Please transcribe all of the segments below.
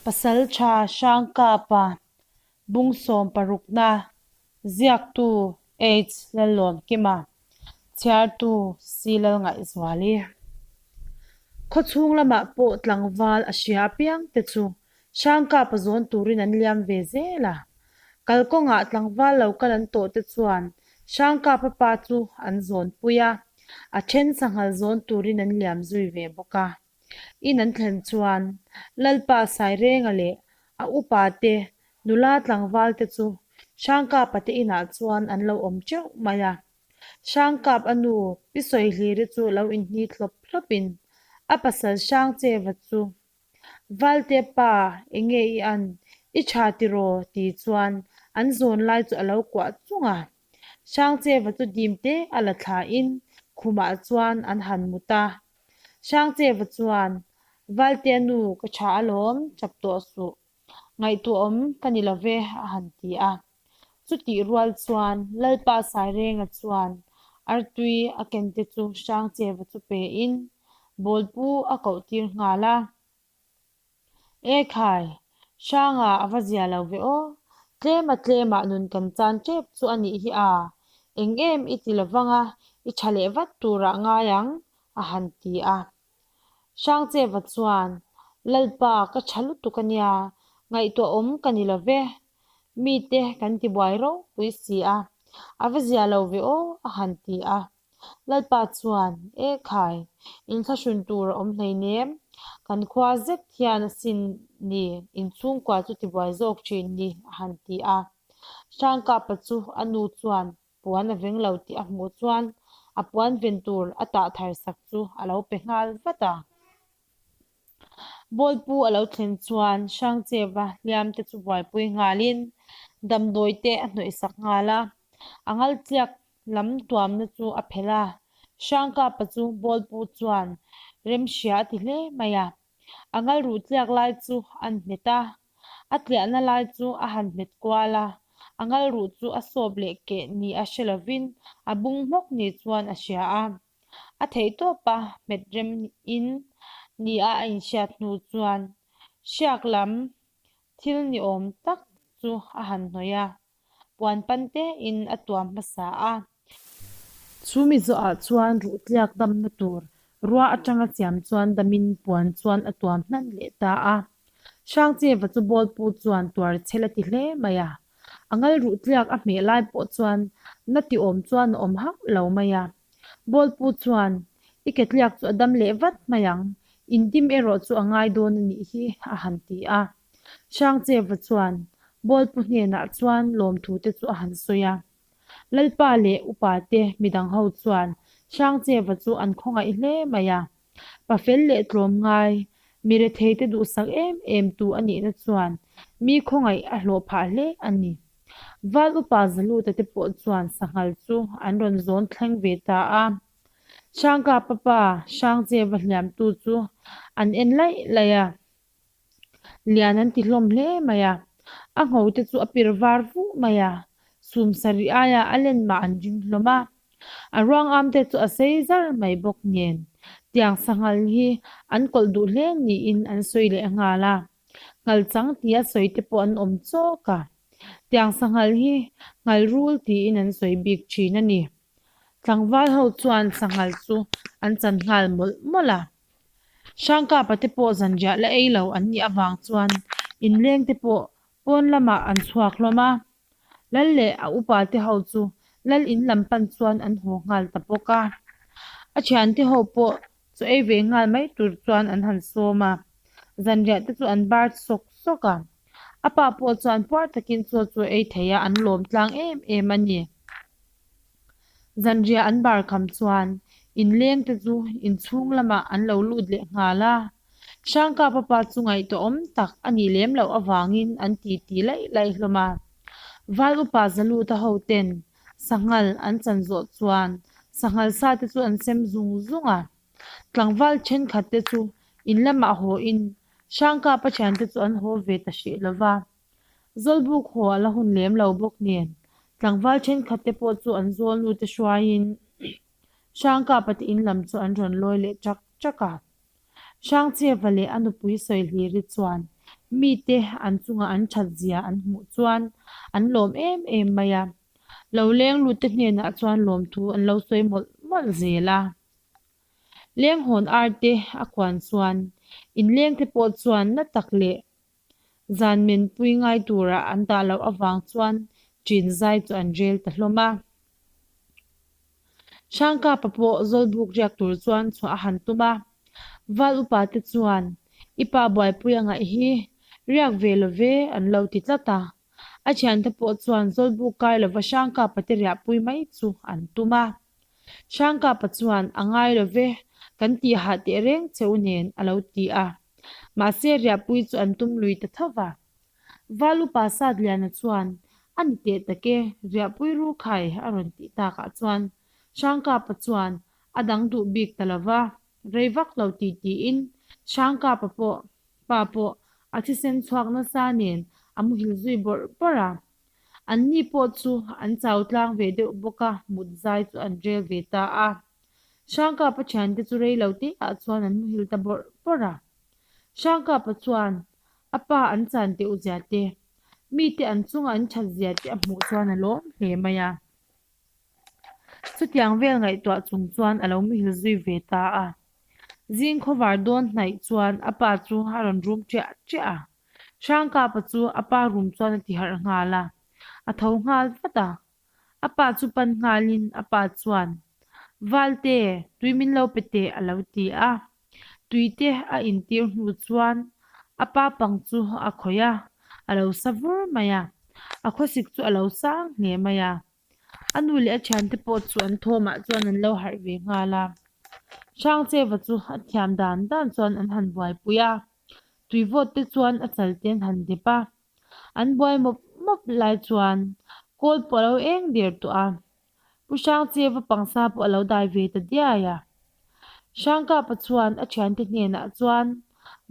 Pasalṭha Hrangkapa Bungsawm parukna ziaktu H Lallawmkima, chhiartu C Lalngaihzuali. Khawchhung lamah pawh tlangval a hria apiang te chu Hrangkapa zawn turin an liam ve zel a. Kalkawngah tlangval lo kal an tawh te chuan Hrangkapa pa chu an zawnpui a, a then sanghal zawn turin an liam zui ve bawk a. In an thlen chuan Lalpa Sairenga leh a upa te nula tlangval te chu Hrangkapa te inah chuan an lo awm teuh mai a. Hrangkap a nu Pi Sawihliri chu lo inhni thlawp thlawpin a pasal Hrangcheva chu Valte pa enge i an, i tha tiraw ti chuan an zawn lai chu a lo kuah chung a. Hrangcheva chu dim te a la thlain khumah chuan an han mut a. Hrangcheva chuan, Valtea nu ka tha alawm, chap tawh suh. Ngaihtuahawm ka ni lo ve, a han ti a. Chutih rual chuan Lalpa Sairenga chuan artui a kente chu Hrangcheva chu pein bawlpu a kohtir nghal a. E khai, Hranga a va zia lo ve aw. Tlema tlemah nun kan chan tep chu a nih hi a, eng em i ti lovang a, i tha leh vat turah ngai ang, a han ti a. Hrangcheva chuan, Lalpa ka tha lutuk a nia, ngaihtuahawm ka ni lo ve. Mite kan ti buai ropui si a, a va zia lo ve aw, a han ti a. Lalpa chuan, E khai, inthlahrun tur a awm hleinem, kan khua zet hian a sin ni, inchhungkua chu tibuai zawk thin ni, a han ti a. Hrangkapa chu a nu chuan puan a veng lo tih a hmuh chuan a puan ven tur a tah thar sak chu a lo pe nghal vat a. Bawlpu a lo thlen chuan Hrangcheva hliam te chu buaipui nghalin damdawi te a hnawih sak nghal a, a ngaltliak Lam tuamna chu a phelh a, Hrangkapa chu bawlpu chuan remhria a ti hle mai a. A ngalruh tliak lai chu an hmet a, a tliahna lai chu a han hmet kual a, a ngalruh chu a sawp leh keh ni a hre lovin a bung hmawk ni chuan a hria a. A theihtawpa hmet rem in ni a a inhriat hnu chuan hriak lam thil ni awm tak chu a han hnawih a. Puan pan te in a tuam hmasa a. Chu mi zawhah chuan ruh tliak damna tur rua atanga siam chuan damin puan chuan a tuam hnan leh ta a. Hrangcheva chu bawlpu chuan tuar chhel a ti hle mai a. A ngal ruh tliak a hmeh lai pawh chuan na ti awm chuan a awm hauh lo mai a. Bawlpu chuan, I ke tliak chu a dam leh vat mai ang, indim erawh chu a ngai dawn a nih hi, a han ti a. Hrangcheva chuan Bawlpu hnenah chuan lawmthu te chu a han sawi a. Lalpa leh upa te midang ho chuan Hrangcheva chu an khawngaih hle mai a. Pafel leh tlawmngai, mi rethei te duhsak em em tu a nihna chuan mi khawngaih a hlawh phah hle a ni. Val upa Zaluta te pawh chuan sanghal chu an rawn zawn thleng ve ta a. Hrangkapa pa Hrangcheva hliamtu chu an en laih laih a. Lian an ti hlawm hle mai a, a ngho te chu a pir var vuh mai a, sum sarih aia a len mah an ring hlawm a. A ruang am te chu a sei zar mai bawk nen, tiang sanghal hi an kawlh duh hle niin an sawi leh nghal a, nghal chang tia sawi te pawh an awm chawk a, tiang sanghal hi nghal rul tiin an sawi bik thin a ni. Tlangval ho chuan sanghal chu an chan nghal mawlh mawlh a. Hrangkapa te pawh zanriah la ei lo an nih avang chuan inleng te pawh pawn lamah an chhuak hlawm a. Lal leh a upa te ho chu lal in lam pan chuan an haw nghal ta bawk a. A thiante ho pawh chaw ei ve nghal mai tur chuan an han sawm a, zanriah te chu an bar sawk sawk a. A pa pawh chuan puar takin chaw chu a ei thei a, an lawm tlang em em a ni. Zanriah an bar kham chuan inleng te chu inchhung lamah an lo lut leh nghal a. Hrangkapa pa chu ngaihtuahawm tak a nih lem loh avangin an ti ti laih laih hlawm a. Val upa Zaluta ho ten sanghal an chan zawh chuan sanghal sa te chu an sem zung zung a. Tlangval thenkhat te chu in lamah haw in Hrangkapa thiante chu an haw ve ta hrih lova. Zawlbuk haw a la hun lem lo bawk nen, tlangval thenkhat te pawh chu an zawlnu te hruaiin Hrangkapa te in lam chu an rawn lawi leh chak chak a. Hrangcheva leh a nupui sawi hliri chuan Mite an chunga an that zia an hmuh chuan an lawm em em mai a. Lo leng lutte hnenah chuan lawmthu an lo sawi mawlh mawlh zel a. Lenghawn arte a khuan chuan inlengte pawh chuan na tak leh zan menpui ngai tura an dah loh avang chuan ṭin zai chu an rel ta hlawm a. Hrangkapa pawh Zawlbuk riak tur chuan chhuah a han tum a, Val upa te chuan i pa buaipui a ngaih hi riak ve lo ve an lo ti tlat a. A thiante pawh chuan Zawlbuk kai lova Hrangkapa te riahpui mai chu an tum a. Hrangkapa chuan a ngai lo ve, kan tih hah teh reng che u nen a lo ti a. Mahse riahpui chu an tum lui ta tho va. Val upa Satliana chuan a ni teh tak e, riahpui ru khai a rawn tih takah chuan Hrangkapa chuan a dang duh bik ta lo va, rei vak lo ti tiin Hrangkapa pawh pa pawh a thisen chhuak nasa nen a muhil zui bawrh bawrh a. An ni pawh chu an chau tlang ve deuh bawk a, mut zai chu an rel ve ta a. Hrangkapa thiante chu rei lo te ah chuan an muhil ta bawrh bawrh a. Hrangkapa chuan a pa an chan teuh zia te, mite an chunga an that zia te a hmuh chuan a lawm hle mai a. Chutiang vel ngaihtuah chung chuan a lo muhil zui ve ta a. Zing khawvar dawn hnaih chuan a pa chu a rawn rum ṭiah ṭiah a. Hrangkapa chu a pa rum chuan a ti harh nghal a, a tho nghal vat a. A pa chu pan nghalin a pa chuan, Valte, tui min lo pe teh a lo ti a. Tui te a intir hnu chuan a pa pang chu a khawih a, a lo sa vur mai a. A khawsik chu a lo sang hle mai a. A nu leh a thiante pawh chu an thawmah chuan an lo harh ve nghal a. Hrangcheva chu a thiam dan dan chuan an han buaipui a. Tuivawt te chuan a chal te an han dep a, an buai mawp mawp lai chuan kawl pawh a lo eng der tawh a, Pu Hrangcheva pangsa pawh a lo dai ve ta diai a. Hrangkapa chuan a thiante hnenah chuan,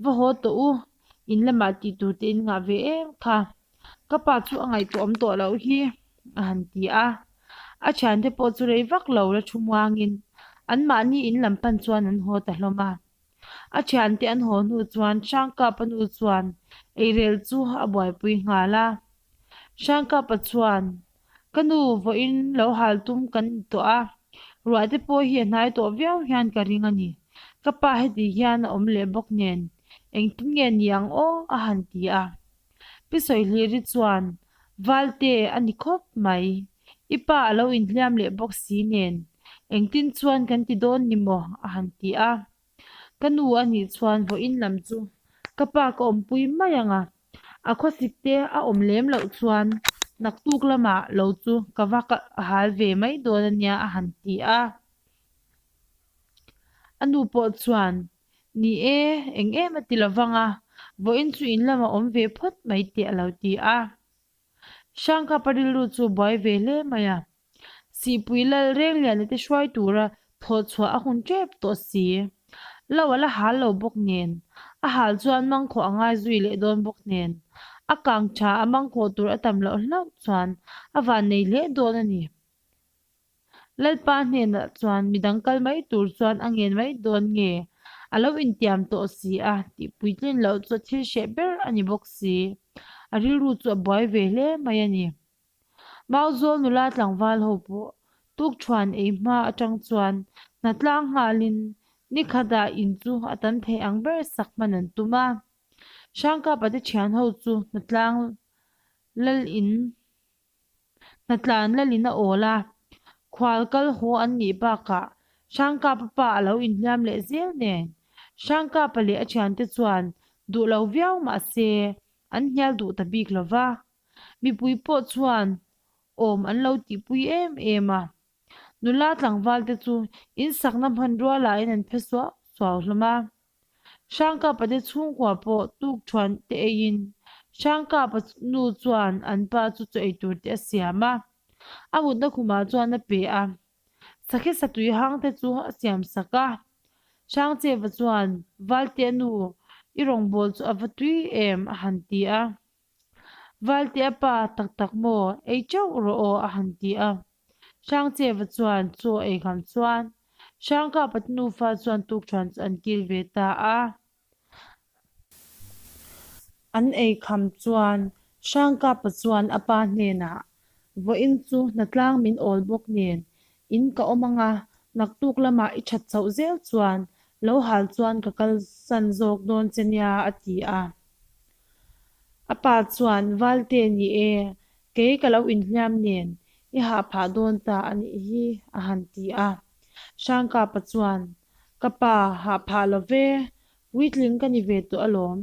Va haw tawh u, in lamah tih tur te in ngah ve em kha, ka pa chu a ngaihtuah awm tawh loh hi, a han ti a. A thiante pawh chu rei vak lo la thu muangin anmahni in lam pan chuan an haw ta hlawm a. A thiante an haw hnu chuan Hrangkapa nu chuan eirel chu a buaipui nghal a. Hrangkapa chuan, Ka nu, vawiin lo hal tum kan ni tawh a, ruah te pawh hi a hnai tawh viau hian ka ring a ni. Ka pa heti hian a awm leh bawk nen, engtin nge ni ang aw? a han ti a. Pi Sawihliri chuan, Valte, a ni khawp mai. I pa a lo inhliam leh bawk si nen, engtin chuan kan ti dawn ni maw? a han ti a. Ka nu a nih chuan vawiin lam chu ka pa ka awmpui mai ang a, a khawsik te a awm lem loh chuan naktuk lamah lo chu ka va hal ve mai dawn a nia a han ti a. A nu pawh chuan, Ni e, eng em a ti lo vang a, vawiin chu in lamah awm ve phawt mai teh a lo ti a. Hrangkapa rilru chu buai ve hle mai a. Sihpui lal Rengliana te hruai tura thawh chhuah a hun tep tawh si. Lo a la hal lo bawk nen, a hal chuan mangkhawh a ngai zui leh dawn bawk nen, a kang tha a mangkhawh tur a tam loh hlauh chuan a vannei hle dawn a ni. Lalpa hnenah chuan midang kal mai tur chuan a ngen mai dawn nge? A lo intiam tawh si a, tih puitlin loh chu thil hreh ber a ni bawk si. A rilru chu a buai ve hle mai a ni. Mauzawl nula tlangval ho pawh tukṭhuan ei hma aṭang chuan hnatlang nghalin nikhatah in chu a tam thei ang ber sak hman an tum a. Hrangkapa te ṭhian ho chu hnatlang lal in Hnatlan lalin a awl a, khual kal haw an nih bakah Hrangkapa pa a lo inhliam leh zel nen. Hrangkapa leh a thiante chuan duh lo viau mah se an hnial duh ta bik lo va, mipui pawh chuan awm an lo tihpui em em a. Nula tlangval te chu insakna hmanrua lahin an phe suau suau hlawm a. Hrangkapa te chhungkua pawh tukthuan te eiin Hrangkapa nu chuan an pa chu chaw ei tur te a siam a, a mutna khumah chuan a pe a, sakhi satui hang te chu a siam sak a. Hrangcheva chuan, Valtea nu, i rawngbâwl chu a va tui em? a han ti a. Valtea pa, tak tak maw, ei teuh rawh aw a han ti a. Hrangcheva chuan chaw ei kham chuan Hrangkapa nufa chuan tukthuan chu an kil ve ta a. An ei kham chuan Hrangkapa chuan a pa hnenah, Vawiin chu hnatlang min awl bawk nen, in ka awm anga naktuk lamah i that chhoh zel chuan lo hal chuan ka kalsan zawk dawn che nia a ti a. A pa chuan, Valte ni e, kei ka lo inhliam nen i hah phah dawn ta a nih hi a han ti a. Hrangkapa chuan, Ka pa, hah phah lo ve, Puitling ka ni ve tawh alawm.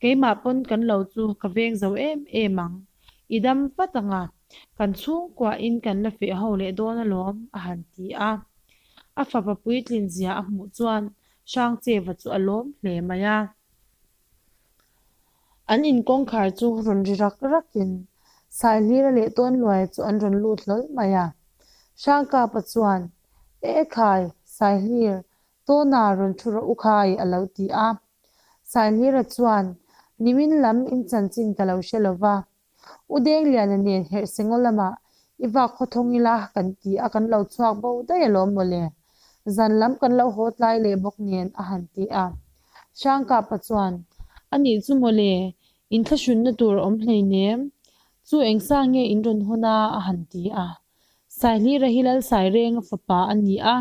Keimah pawn kan lo chu ka veng zo em em ang. I dam vat ang a, kan chhungkuahin kan la feh ho leh dawn alawm, a han ti a. A fapa puitlin zia a hmuh chuan Hrangcheva chu a lawm hle mai a. An in kawngkhar chu rawn ri rak rakin Saihlira leh Tawnluaia chu an rawn lut hlawl mai a. Hrangkapa chuan, E khai, Saihlir, Tawna rawn thu rawh u khai, a lo ti a. Saihlira chuan, Nimin lam in chanchin ka lo hre lo va. U Dengliana nen Herhsengaw lamah i vak khawthawng ila kan ti a, kan lo chhuak bo daih alawm mawle. Zan lam kan lo haw tlai leh bawk nen, a han ti a. Hrangkapa chuan, A nih chu mawle, inthlahrunna tur a awm hleinem. Chu engsa nge in rawn hawn a? a han ti a. Saihlira hi Lal Sairenga fapa a ni a.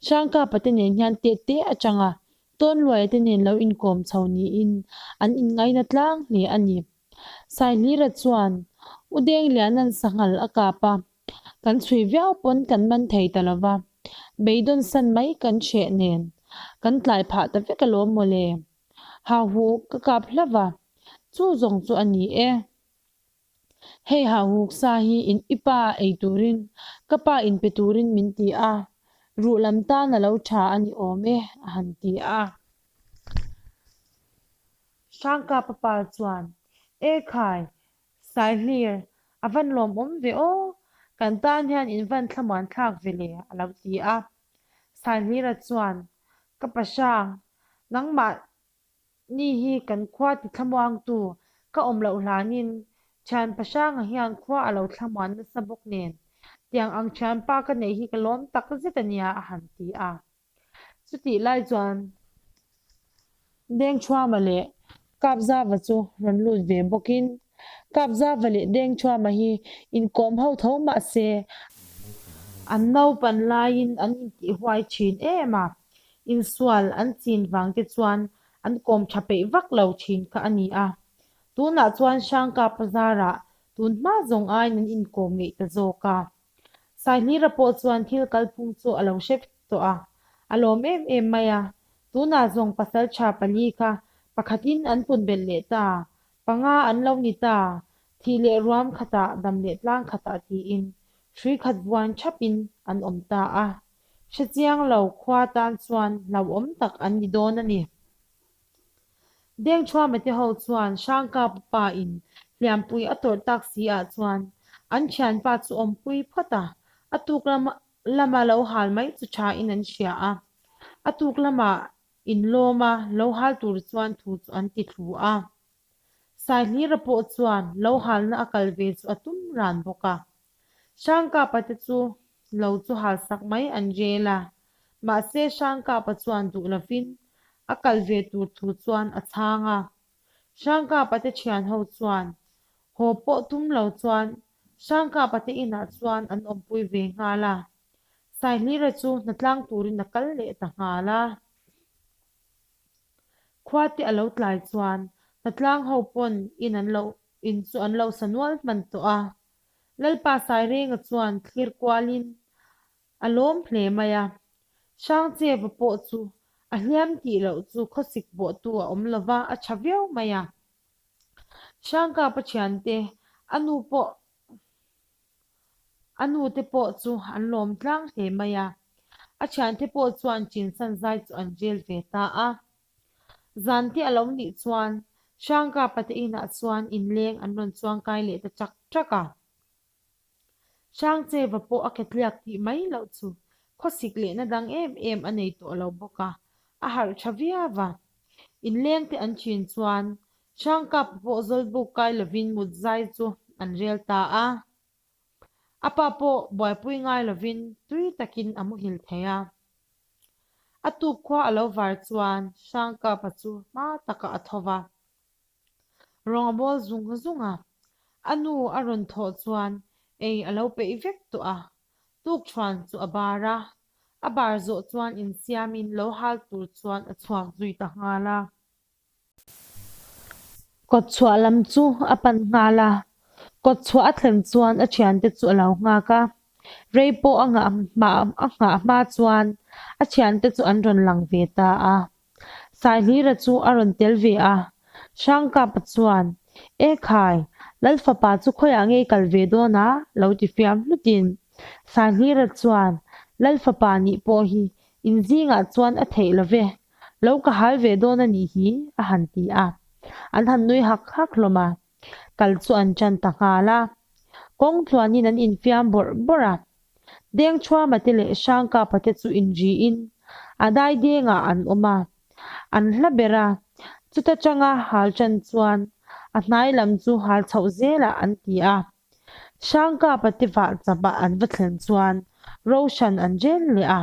Hrangkapa te nen hian tet te atanga Tawnluaia te nen lo inkawm chho niin an inngaina tlang hle a ni. Saihlira chuan U Dengliana'n sanghal a kap a, kan chhui viau pawn kan man thei ta lova, beidawn san mai kan hreh nen kan tlai phah ta vek alawm mawle. Hauhu ka kap hlauh a, chu zawng chu a ni e. Hei hauhuk sa hi in i pa ei turin ka pa in pe turin min ti a, ruh lam tan a lo tha a ni awm e, a han ti a. Hrangkapa pa chuan, E khai, Saihlir, a van lawmawm ve aw, kan tan hian in van thlamuan thlak ve le, a lo ti a. Saihlira chuan, Ka pa Hrang, nangmah Ni hi kan khua ti thlamuangtu ka awm loh hlanin thianpa hranga hian khua a lo thlamuan nasa bawk nen tiang ang thianpa ka neih hi ka lawm tak zet a nia a han ti a. Chutih lai chuan Dengthuama leh Kapzava chu rawn lut ve bawkin Kapzava leh Dengthuama hi inkawm ho tho mah se an naupan laiin an intihhuai thin em a. Insual an chin vang te chuan an kawm tha peih vak lo thin kha a ni a. Tunah chuan Hrangkapa zarah tun hma zawng aiin an inkawm ngeih ta zawk a. Saihlira pawh chuan thil kalphung chu a lo hre vek tawh a, a lawm em em mai a. Tunah zawng pasaltha pali kha pakhatin an pun belh leh ta, panga an lo ni ta, thih leh ruam khatah dam leh tlang khatah tiin hrui khat vuan thapin an awm ta a. Hrechiang lo khua tan chuan hlauhawm tak an ni dawn a ni. Dengthuama te ho chuan Hrangkapa pa in hliampui a tawrh tak si ah chuan an thianpa chu awmpui phawt a, a tuk lama lo hal mai chu tha in an hria a. A tuk lama inlawm a lo hal tur chuan thu chu an ti thlu a. Saihlira pawh chuan lo halna a kal ve chu a tum ran bawk a. Hrangkapa te chu lo chu halsak mai an rel a, mahse Hrangkapa chuan duh lovin a kal ve tur thu chuan a chhang a. Hrangkapa te thian ho chuan haw pawh tum lo chuan Hrangkapa te inah chuan an awmpui ve nghal a. Saihlira chu hnatlang turin a kal leh ta nghal a. Khua te a lo tlai chuan hnatlang ho pawn in an lo in chu an lo sa nual hman tawh a. Lalpa Sairenga chuan thlir kualin a lawm hle mai a. Hrangcheva pawh chu a hliam tih loh chu khawsik bawhtu a awm lova a tha viau mai a. Hrangkapa thiante a nu pawh A nu te pawh chu an lawm tlang hle mai a, a thiante pawh chuan chinsan zai chu an rel ve ta a. Zan te a lo nih chuan Hrangkapa te inah chuan inleng an rawn chuangkai leh ta chak chak a. Hrangcheva pawh a ketliak tih mai loh chu khawsik lehna dang em em a nei tawh lo bawk a, a harh tha viau a. Inleng te an chin chuan Hrangkapa pawh zawlbuk kai lovin mut zai chu an rel ta a. A pa pawh buaipui ngai lovin tui takin a muhil thei a. A tuk khua a lo var chuan Hrangkapa chu hma takah a tho va. Rawng a bawl zung zung a. A nu a rawn thawh chuan ei a lo peih vek tawh a. Tukṭhuan chu a bar a. A bar zawh chuan insiamin lo hal tur chuan a chhuak zui ta nghal a. Kawtchhuah lam chu a pan nghal a. Kawtchhuah a thlen chuan a thiante chu a lo nghak a. Rei pawh a nghah a nghah hma chuan a thiante chu an rawn lang ve ta a. Saihlira chu a rawn tel ve a. Hrangkapa chuan, E khai, Lalfapa chu khawiah nge i kal ve dawn a? lo ti fiam hlutin. Saihlira chuan, Lalfapa nih pawh hi in zingah chuan a theih lo ve. Lo ka hal ve dawn a nih hi, a han ti a. An han nui hak hak hlawm a. Kal chu an ṭan ta nghal a. Kawng tluanin an infiam bawrh bawrh a. Dengṭhuama te leh Hrangkapa te chu inriin a dai dengah an awm a. An hla ber a, chuta ṭanga hal ṭan chuan a hnai lam chu hal chhoh zelah an ti a. Hrangkapa te vah chapah an va thlen chuan Roshan an rel leh a.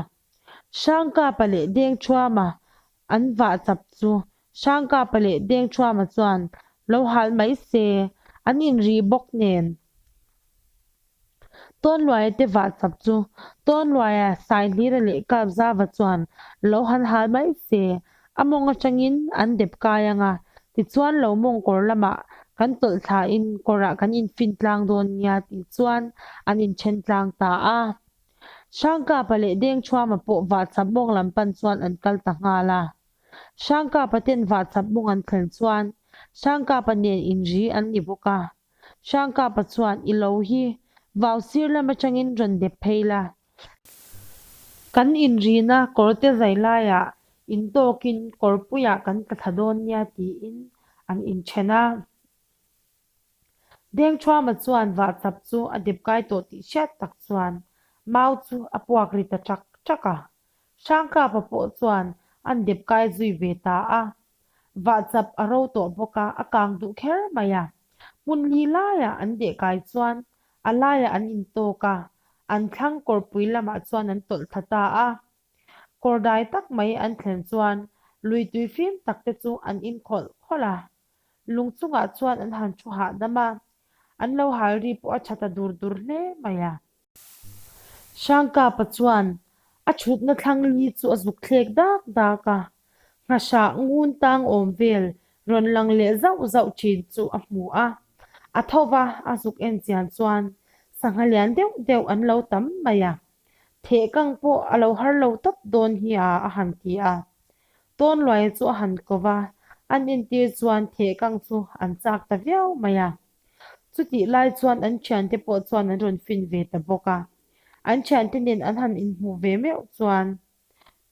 Hrangkapa leh Dengṭhuama an vah chap chu Hrangkapa leh Dengṭhuama chuan lo hal mai se, an inri bawk nen. Tawnluaia te vah chap chu Tawnluaia Saihlira leh Kapzava chuan lo han hal mai se, a mawng atangin an dep kai ang a, tichuan lo mawng kawr lamah kan tawlh thlain kawrah kan infin tlang dawn nia tih chuan an inthen tlang ta a. Hrangkapa leh Dengṭhuama pawh vahchap mawng lam pan chuan an kal ta nghal a. Hrangkapa ten vahchap mawng an thlen chuan Hrangkapa nen inri an ni bawk a. Hrangkapa chuan i lo hi vau sir lam atangin rawn dep phei la. Kan inrina kawrte zai laiah intawkin kawrpuiah kan tla thla dawn nia tiin an inthen a. Dengṭhuama chuan vahchap chu a dep kai tawh tih hriat tak chuan mau chu a puak ri ta ṭak ṭak a. Hrangkapa pawh chuan an dep kai zui ve ta a. Vahchap a ro tawh bawk a, a kang duh kher mai a. Hmun li laiah an deh kai chuan a laiah an intawk a, an thlang kawrpui lamah chuan an tawlh thla ta a. Kawr dai tak mai an thlen chuan lui tui fim tak te chu an in khawlh khawlh a. Lung chungah chuan an han thu hahdam a, an lo hal ri pawh a tha ta dur dur hle mai a. Hrangkapa chuan a thutna thlang li chu a zuk thlek dak dak a, nghahrah ngun tang awm vel rawn lang leh zauh zauh thin chu a hmu a. A tho va, a zuk en chian chuan sangha lian deuh deuh an lo tam mai a. Thehkang pawh a lo har lo tawp dawn hi a, a han ti a. Tawnluaia chu a han ko va, an entir chuan thehkang chu an chak ta viau mai a. Chutih lai chuan an thiante pawh chuan an rawn fin ve ta bawk a. An thiante nen an han inhmuh ve meuh chuan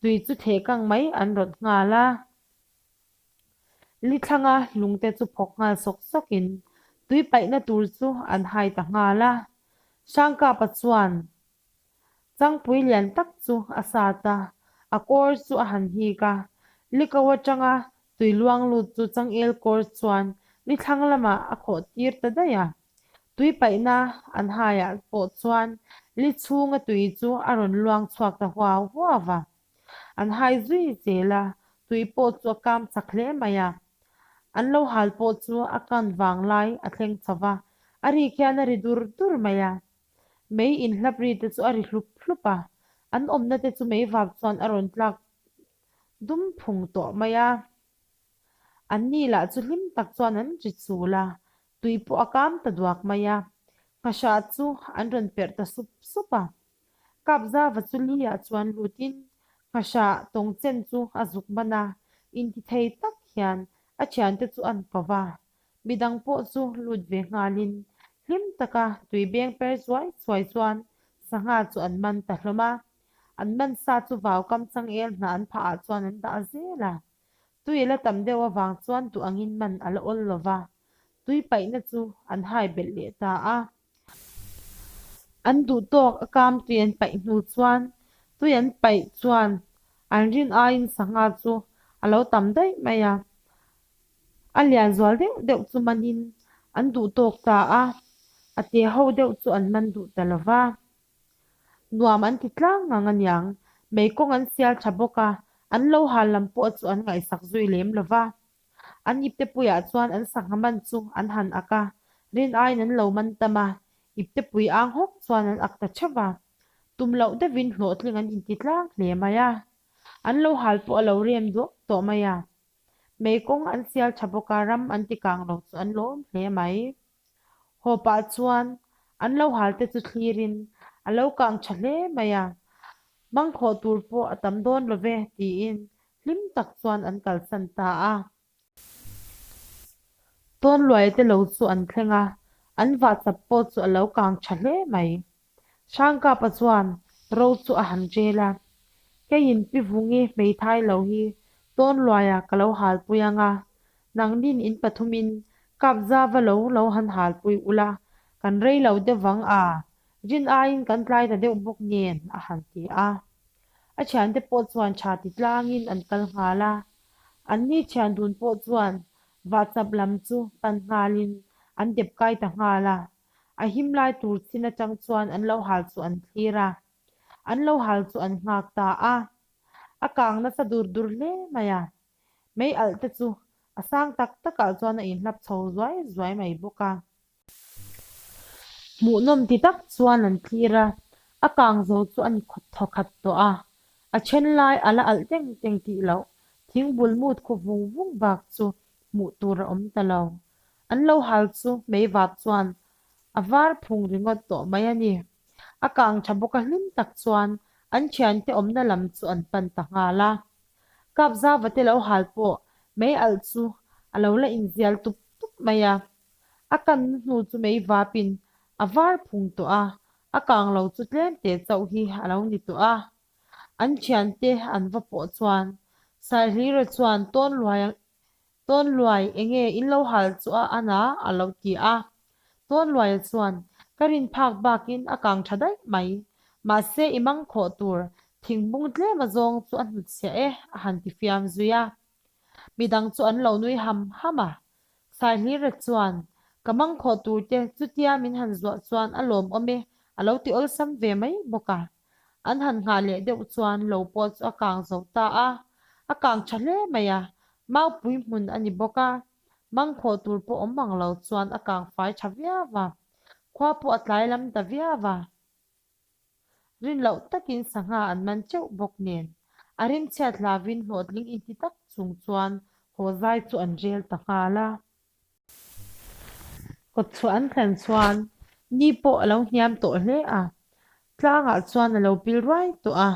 tui chu thehkang mai an rawt nghal a. Lithlanga lungte chu phawk nghal sawk sawkin tui paihna tur chu an hai ta nghal a. Hrangkapa chuan Changpui lian tak chu a sat a, a kawr chu a han hik a. Liko atanga tui luang lut chu changel kawr chuan lithlang lamah a khawh tir ta daih a. Tui paihna an haiah pawh chuan li chhunga tui chu a rawn luang chhuak ta huau huau va. An hai zui zel a, tui pawh chu a kam chak hle mai a. An lo hal pawh chu a kan vang lai a thleng chho va, a rik hian a ri dur dur mai a. Mei inhlap ri te chu a ri hlup hlup a, an awmna te chu mei vap chuan a rawn tlak dum phung tawh mai a. An ni lah chu hlim tak chuan an ri chul a, tui pawh a kam ta duak mai a. Nghahrah chu an rawn perh ta sup sup a. Kapzava chu li-ah chuan lutin nghahrah tawngchen chu a zuk man a, intithei tak hian a thiante chu an ko va. Midang pawh chu lut ve nghalin hlim taka tui beng per chuai chuai chuan sangha chu an man ta hlawm a. An man sa chu vau kam changel hna an phah ah chuan an dah zel a. Tui a la tam deuh avang chuan duh angin man a la awl lo va, tui paihna chu an hai belh leh ta a. An duh tawk a kam tui an paih hnu chuan tui an paih chuan an rin aiin sangha chu a lo tam daih mai a. A lian zual deuh deuh chu manin an duh tawk ta a, a te ho deuh chu an man duh ta lo va. Nuam an ti tlang ngang aniang, mei kawng an sial tha bawk a, an lo hal lam pawh chu an ngaihsak zui lem lo va. An iptepuiah chuan an sangha man chu an han ak a, rin aiin an lo man tam a, iptepui ang hawk chuan an ak ta theuh va. Tum loh deuhin hlawhtling an inti tlang hle mai a, an lo hal pawh a lo rem duak tawh mai a. Mei kawng an sial tha bawk a, ram an ti kang lo chu an lawm hle mai. Haw pah chuan an lo hal te chu thlirin a lo kang tha hle mai a, mangkhawh tur pawh a tam dawn lo ve tiin hlim tak chuan an kalsan ta a. Tawnluai te lo chu an thleng a, an vahchap pawh chu a lo kang tha hle mai. Hrangkapa chuan ro chu a han rel a, Keiin Pi Vungi hmeithai lo hi Tawnluaia ka lo halpui ang a, nangnin in pathumin Kapzava lo lo han halpui ula, kan rei lo deuh vang a, rin aiin kan tlai ta deuh bawk nen, a han ti a. A thiante pawh chuan tha ti tlangin an kal nghal a, anni thian dun pawh chuan vahchap lam chu pan nghalin an dep kai ta nghal a. A him lai tur chin atang chuan an lo hal chu an thlir a, an lo hal chu an nghak ta a. A kang nasa dur dur hle mai a, mei alh te chu a sang tak takah chuan a inhlap chho zuai zuai mai bawk a. Hmuhnawm ti tak chuan an thlir a, a kang zo chu a ni thawkhat tawh a, a then lai a la alh teng teng tih loh thingbul mut khu vung vung bak chu hmuh tur a awm ta lo. An lo hal chu meivap chuan a var phung ringawt tawh mai a ni. A kang tha bawk a hlim tak chuan an thiante awmna lam chu an pan ta nghal a. Kapzava te lo hal pawh mei alh chu a lo la inzial tup tup mai a. A kanna hnu chu meivapin a var phung tawh a, a kang lo chu tlem te chauh hi a lo ni tawh a. An thiante an va pawh chuan Saihlira chuan Tawnluai Tawnluai, enge in lo hal chu a an a? a lo ti a. Tawnluaia chuan, Ka rin phak bakin a kang tha daih mai. Mahse i mang khawh tur thingbung tlem a zawng chu a hnutchhiah e, a han ti fiam zui a. Midang chu an lo nui ham ham a. Saihlira chuan, Ka mang khawh tur te chutia min han zuah chuan a lawmawm e, a lo ti awlsam ve mai bawk a. An han nghah leh deuh chuan lo pawh chu a kang zo ta a, a kang tha hle mai a, maupui hmun a ni bawk a, mangkhawh tur pawh awm ang lo chuan a kang fai tha viau a, khua pawh a tlai lam ta viau a. Rin loh takin sangha an man teuh bawk nen, a rimchhiat hlavin hlawhtling inti tak chung chuan haw zai chu an rel ta nghal a. Kawtchhuah an thlen chuan ni pawh a lo hniam tawh hle a, tlangah chuan a lo pil ruai tawh a.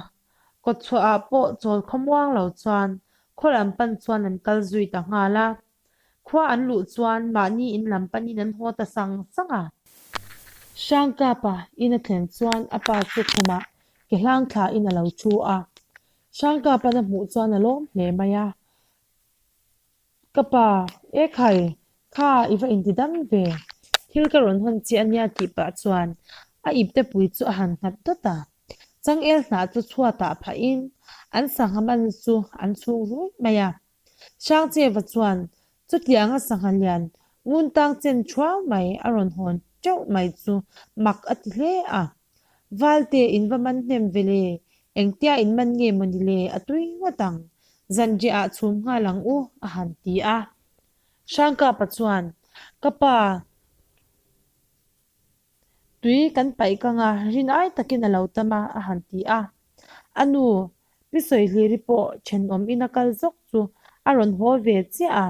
Kawtchhuahah pawh chawl khawmuang lo chuan khaw lam pan chuan an kal zui ta nghal a. Khua an luh chuan mahni in lam panin an haw ta sang sang a. Hrangkapa in a thlen chuan a pa chu khumah ke hlang thlain a lo thu a. Hrangkapan a hmuh chuan a lawm hle mai a. Ka pa, E khai, kha i va inti dam ve, thil ka rawn hawn chiah ania tih pah chuan a ipte pui chu a han nghat dawt a. Changel hnah chu chhuatah phahin an sangha man chu an chhung ruih mai a. Hrangcheva chuan chutianga sangha lian ngun tang chen thuau mai a rawn hawn teuh mai chu mak a ti hle a. Valte in va man hnem ve le, engtia in man nge maw ni le, a tui ngawt ang, zanriah ah chhum nghal ang u, a han ti a. Hrangkapa chuan, Ka pa, tui kan paih kang a, rin ai takin a lo tam a, a han ti a. A nu, Pi Sawihliri pawh thenawm ina kal zawk chu a rawn haw ve chiah a.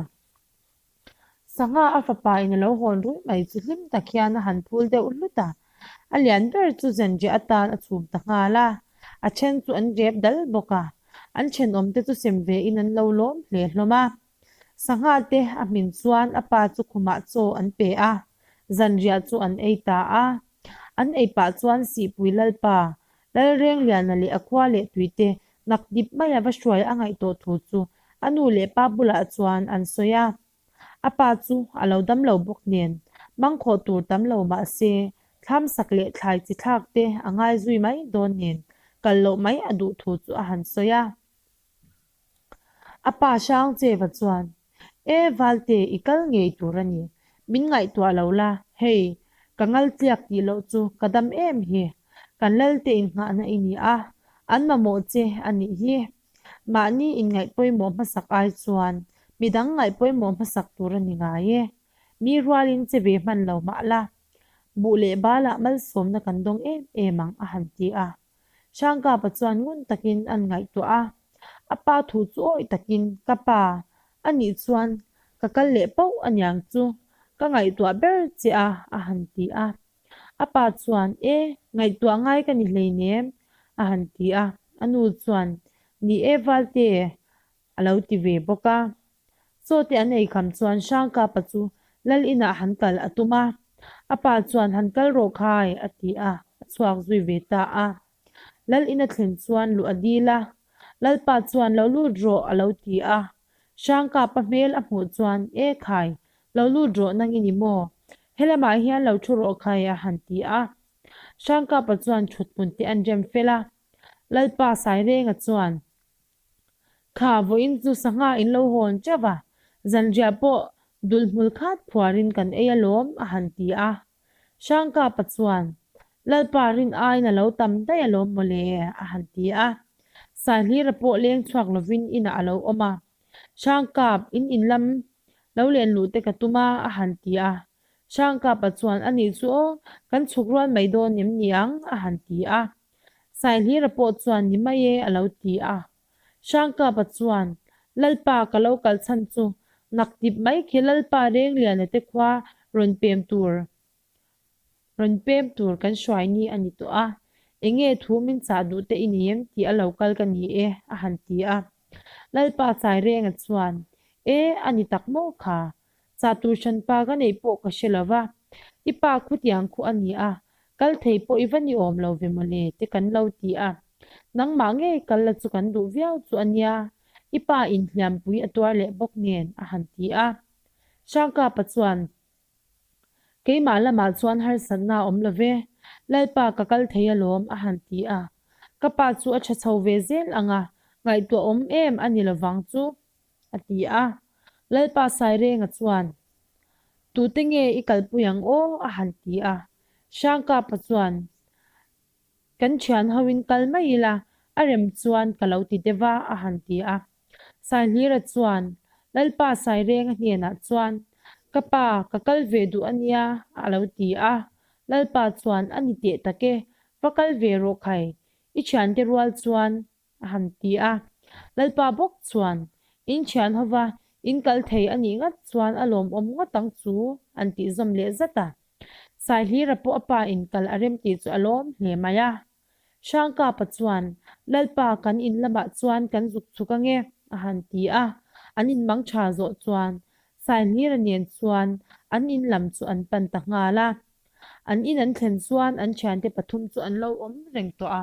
Sangha a fapa in a lo hawn ruih mai chu hlim tak hian a han phul deuh hlut a, a lian ber chu zanriah atan a chhum ta nghal a, a then chu an rep dal bawk a, an thenawm te chu sem ve in an lo lawm hle hlawm a. Sangha te a hmin chuan a pa chu khumah chaw an pe a, zanriah chu an ei ta a. An ei pah chuan Sihpui Lalpa, Lalrengliana leh a khua leh tuite nak dip maia va hruai a ngaih tawh thu chu a nu leh pa bulah chuan an sawi a. A pa chu a lo dam lo bawk nen, mangkhawh tur tam lo mah se, thlam sak leh thlai chi thlak te a ngai zui mai dawn nen, kal loh mai a duh thu chu a han sawi a. A pa Hrangcheva chuan, E Valte, i kal ngei tur a ni. Min ngaihtuah lo la, hei, ka ngal tliak tih loh chu ka dam em hi. Kan Lalte innghahna i ni a, an mamawh che a nih hi. Mahni inngaih pawimawh hmasak ai chuan Midang ngaih pawimawh hmasak tur a ni ngai e. Mi rualin che ve hman lo mah la, buh leh balah malsawmna kan dawng em em ang, a han ti a. Hrangkapa chuan ngun takin an ngaihtuah a. A pa thu chu awih takin, Ka pa, a nih chuan ka kal leh pauh aniang chu, ka ngaihtuah ber che a, a han ti a. A pa chuan, E, ngaihtuah ngai ka ni hleinem, a han ti a. A nu chuan, Ni e Valte, a lo ti ve bawk a. Chaw te an ei kham chuan Hrangkapa chu Lal inah han kal a tum a. A pa chuan han kal rawh khai a ti a, a chhuak zui ve ta a. Lal in a thlen chuan luh a dil a. Lalpa chuan lo lut rawh a lo ti a. Hrangkapa hmel a hmuh chuan E khai, lo lut rawh nang i ni maw? Helamah hian lo thu rawh khai a han ti a. Hrangkapa chuan thuthmun te an rem fel a. Lalpa Sairenga chuan Kha vawiin chu sangha in lo hawn teuh va, zanriah pawh dul hmul khat phuarin kan ei alawm a han ti a. Hrangkapa chuan, Lalpa rin aiin a lo tam daih alawm mawle a han ti a. Saihlira pawh leng chhuak lovin inah a lo awm a. Hrangkap, in in lam lo len luh te ka tum a a han ti a. Hrangkapa chuan, Anih chu aw, kan chhuk rual mai dawn em ni ang a han ti a. Saihlira pawh chuan ni mai e a lo ti a. Hrangkapa chuan, Lalpa ka lo kal chhan chu naktip mai khi Lalpa Rengliana te khua rawn pem tur rawn pem tur kan hruai ni a ni tawh a, enge thu min chah duh te i ni em tih a lo kal ka ni e a han ti a. Lalpa Sairenga chuan, E a ni tak maw kha, Chah tur hran pa ka neih pawh ka hre lo va, i pa khutiang khu a ni a, kal thei pawh i va ni awm lo ve mawle te kan lo ti a. Nangmah ngei kal la chu kan duh viau chu a nia, i pa in hliampui a tuar leh bawk nen a han ti a. Hrangkapa chuan, Keimah lamah chuan harsatna a awm lo ve, Lalpa ka kal thei alawm a han ti a. Ka pa chu a tha chho ve zel ang a, ngaihtuah awm em a ni lovang chu. A ti a. Lalpa Sairenga chuan, Tute nge i kalpui ang aw? a han ti a. Hrangkapa chuan, Kan thian hoin kal mai ila, a rem chuan ka lo ti deuh a, a han ti a. Saihlira chuan, Lalpa Sairenga hnenah chuan, Ka pa, ka kal ve duh a nia, a lo ti a. Lalpa chuan, A ni teh tak e, va kal ve rawh khai, i thiante rual chuan a han ti a. Lalpa bawk chuan, In thian hova, in kal thei a nih ngat chuan a lawmawm ngawt ang chu, an tih zawm leh zat a. Saihlira pawh a pa in kal a rem tih chu a lawm hle mai a. Hrangkapa chuan, Lalpa kan in lamah chuan kan zuk chhuk ange, a han ti a. An in mang tha zawh chuan Saihlira nen chuan an in lam chu an pan ta nghal a. An in an thlen chuan an thiante pathum chu an lo awm reng tawh a.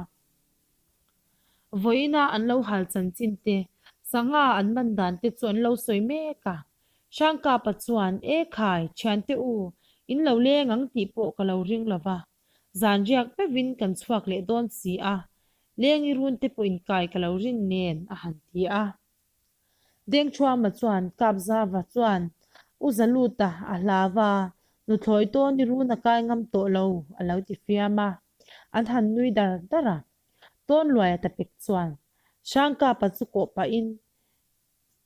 Vawiina an lo hal chanchin te, sangha an man dan te chu an lo sawi mek a. Hrangkapa chuan, E khai, thiante u, in lo leng ang tih pawh ka lo ring lo va, zan riak vevin kan chhuak leh dawn si a, leng i run te pawh inkai ka lo rin nen, a han ti a. Dengthuama chuan Kapzava chuan, U Zaluta, a hlau a, nuthlawi tawn i run a kai ngam tawh lo, a lo ti fiam a. An han nui dar dar a. Tawnluaia ta pek chuan Hrangkapa chu kawh pahin,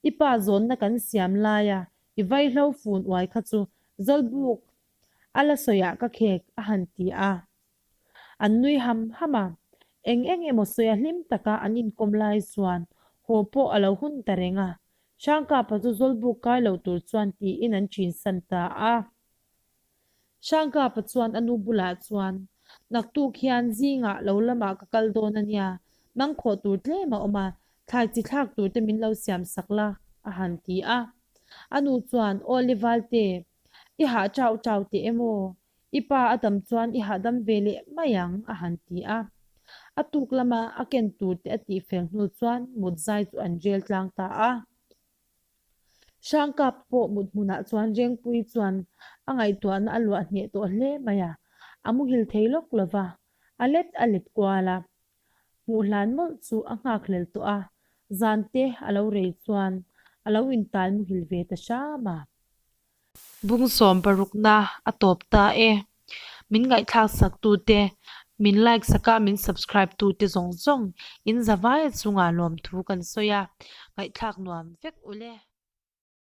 I pa zawnna kan siam laia i vaihlo fun uai kha chu Zawlbuk a la sawiah ka khek, a han ti a. An nui ham ham a, eng eng emaw sawi a hlim taka an inkawm lai chuan haw pawh a lo hun ta reng a, Hrangkapa chu Zawlbuk kai lo tur chuan tiin an ṭinsan ta a. Hrangkapa chuan a nu bulah chuan, Naktuk hian zingah lo lamah ka kal dawn a nia, nang khawh tur tlem a awm a, thlai chi thlak tur te min lo siam sak la, a han ti a. A nu chuan, Aw le Valte, i hah chau chau teh em aw? I pa a dam chuan i hahdam ve leh mai ang, a han ti a. A tuk lama a ken tur te a tih fel hnu chuan mut zai chu an rel tlang ta a. Hrangkap pawh mut hmunah chuan Rengpui chuan a ngaihtuahna a luah hneh tawh hle mai a, a muhil thei lawk lo va, a let a let kual a. Hmuh hlan mawlh chu a nghakhlel tawh a, zan te a lo rei chuan a lo intal muhil ve ta hram a. Bungsawm parukna a tawp ta e. Min ngaihthlak sak tute, min like sak a, min subscribe tute zawng zawng in zavaia chungah lawmthu kan sawi a, ngaihthlak nuam vek ule.